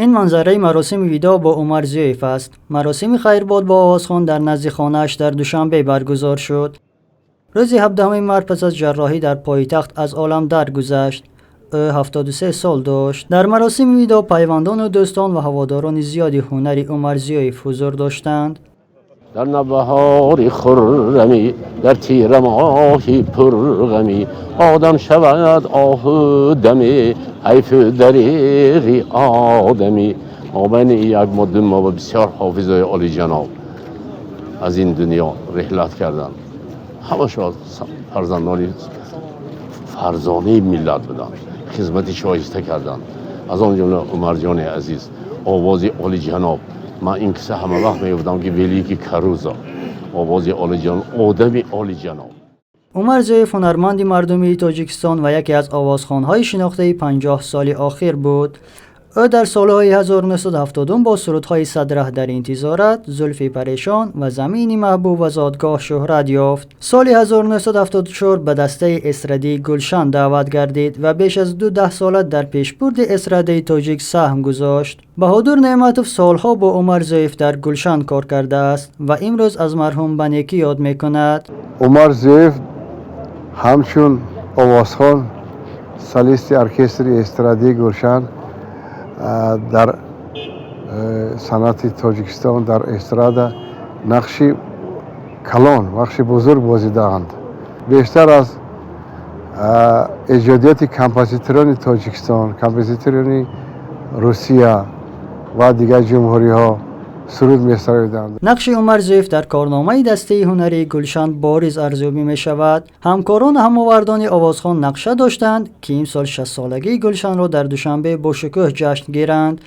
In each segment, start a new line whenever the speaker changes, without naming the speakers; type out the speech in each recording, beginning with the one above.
Ин манзараи маросими видоъ бо Умар Зиёев аст. Маросими хайрбод бо овозхон дар назди хонааш дар Душанбе баргузор шуд. Рӯзи 17 март пас аз ҷарроҳӣ дар пойтахт аз олам даргузашт. Ӯ 73 сол дошт. Дар маросими видоъ пайвандону дӯстон ва ҳаводорони зиёди ҳунари Умар Зиёев ҳузур доштанд.
Дар навбаҳори хуррамӣ, дар тирамоҳи пурғамӣ, одам шавад оҳу даме, ҳайфу дареғи одамӣ. Мобайни як моҳ, 2 моҳ ва бисёр ҳофизои олиҷаноб аз ин дунё реҳлат карданд. Ҳамашо фарзандони фарзонаи миллат буданд, хизмати шоиста карданд, аз он ҷумла Умарҷони азиз, овози олиҷаноб. Ман ин киса ҳама вақт мегуфтам, ки великий Карузо, овози олиҷаноб, одами олиҷаноб.
Умар Зиёев ҳунарманди мардумии Тоҷикистон ва яке аз овозхонҳои шинохтаи 50 соли охир буд. Ӯ дар солҳои 1970 бо сурудҳои «Сад раҳ дар интизорат», «Зулфи парешон» ва «Замини маҳбуб» ва «Зодгоҳ» шӯҳрат ёфт. Соли 1974 ба дастаи эстрадии «Гулшан» даъват гардид ва беш аз ду даҳсола дар пешбурди эстрадаи тоҷик саҳм гузошт. Баҳодур Неъматов солҳо бо Умар Зиёев дар «Гулшан» кор кардааст ва имрӯз аз марҳум ба некӣ ёд мекунад.
Умар Зиёев ҳамчун овозхон, солисти оркестри эстрадии «Гулшан» дар санъати Тоҷикистон, дар эстрада нақши калон, нақши бузург бозидаанд. Бештар аз эҷодиёти композиторони Тоҷикистон, композиторони Русия ва дигар ҷумҳуриҳо суруд месароиданд.
Нақши Умар Зиёев дар корномаи дастаи ҳунарии «Гулшан» бориз арзёбӣ мешавад. Ҳамкорону ҳамовардони овозхон нақша доштанд, ки имсол 60-солагии «Гулшанро» дар Душанбе бо шукӯҳ ҷашн гиранд.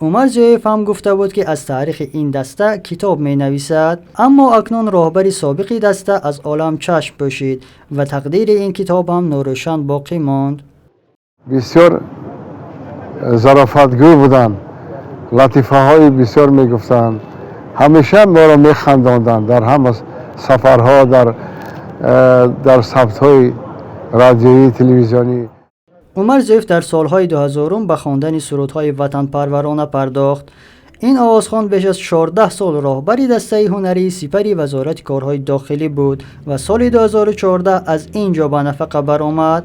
Умар Зиёев ҳам гуфта буд, ки аз таърихи ин даста китоб менависад, аммо акнун роҳбари собиқи даста аз олам чашм пӯшид ва тақдири ин китоб ҳам норӯшан боқӣ монд.
Бисёр зарофатгӯ буданд, латифаҳои бисёр мегуфтанд, ҳамеша моро механдонданд дар ҳама сафарҳо, дар сабтҳои радиоӣ, телевизионӣ.
Умар Зиёев дар солҳои 2000-ум ба хондани сурудҳои ватанпарварона пардохт. Ин овозхон беш аз 14 сол роҳбари дастаи ҳунарии сипари Вазорати корҳои дохилӣ буд ва соли 2014 аз ин ҷо ба нафақа баромад.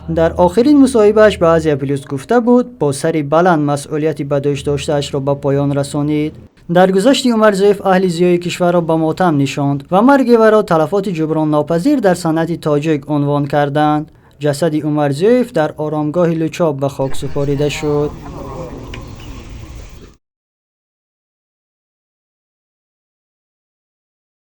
Дар охирин мусоҳибааш ба «Азия Плюс» гуфта буд, бо сари баланд масъулияти ба дӯш доштаашро ба поён расонид. Даргузашти Умар Зиёев аҳли зиёи кишварро ба мотам нишонд ва марги варо талафоти ҷуброннопазир дар санъати тоҷик унвон карданд. Ҷасади Умар Зиёев дар оромгоҳи Лучоб ба хок супорида шуд.